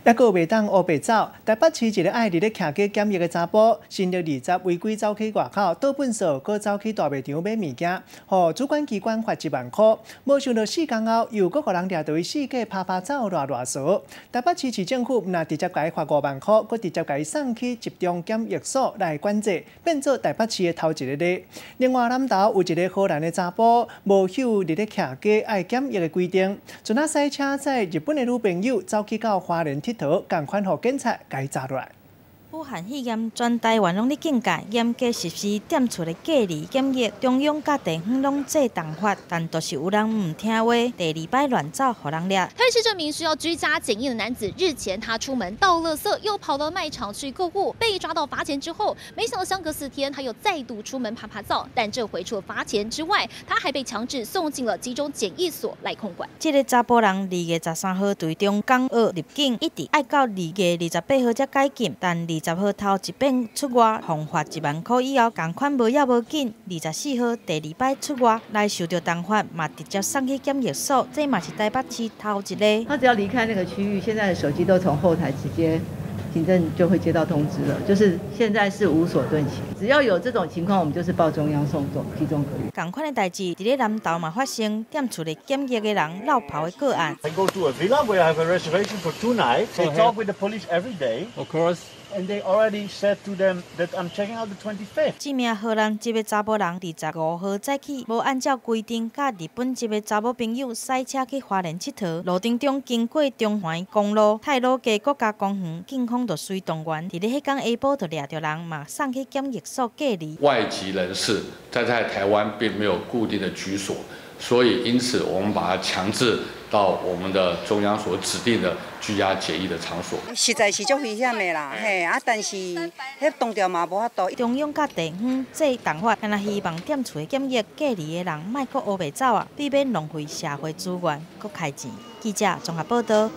猶閣袂當烏白走。台北市一个愛佇咧徛街檢疫的查埔，新曆20違規走去外口倒糞埽，閣走去大賣場買物件，予主管機關罰1萬箍。無想到4工後，又閣予人掠著伊四界趴趴走賴賴趖。台北市市政府毋但直接共伊罰5萬箍，閣直接共伊送去集中檢疫所來管制，變做台北市的頭一个例。另外南投有一个荷蘭的查埔，無守佇咧徛街愛檢疫的規定，陣仔駛車載日本的女朋友走去到花蓮𨑨迌，仝款予警察共伊查落來。武漢肺炎全台灣攏咧警戒，嚴格實施踮厝的隔離檢疫，中央佮地方攏制重罰，但就是有人毋聽話，第二擺亂走，予人掠。台北市這名需要居家檢疫的男子，日前他出門倒垃圾，又跑到賣場去購物，被抓到罰錢之後，沒想到相隔4天，他又再度出門趴趴走，但這回除了罰錢之外，他還被強制送進了集中檢疫所來控管。這个查埔人2月13號對中港澳入境，一直愛到2月28號才解禁，但20號頭一遍出外，予罰1萬箍以後，仝款無要無緊。24號第二擺出外來受著重罰，嘛直接送去檢疫所，這嘛是台北市頭一个。他只要離開那個區域，現在的手機都從後台直接，行政就會接到通知了。就是現在是無所遁形，只要有這種情況，我們就是報中央送中集中隔離。仝款的代誌，佇咧南投嘛發生踮厝內檢疫的人落跑的個案。 I go to a villa where I have a reservation for 2 nights. They talk with the police every day. Of course. And they already said to them that I'm checking out the 25th. 這名荷蘭籍的查埔人，25號早起無按照規定，佮日本籍的查某朋友駛車去花蓮𨑨迌，路程中經過中環公路太魯閣國家公園，警方就隨動員，佇咧彼工下晡就掠著人，嘛送去檢疫所隔離。外籍人士在台灣並沒有固定的居所，所以因此我們把他強制到我們的中央所指定的居家檢疫的場所。實在是足危險的啦，嘿啊！但是彼當著嘛無法度。中央佮地方制重罰，敢若希望踮厝檢疫隔離的人莫閣烏白走啊，避免浪費社會資源，閣開錢。記者綜合報導。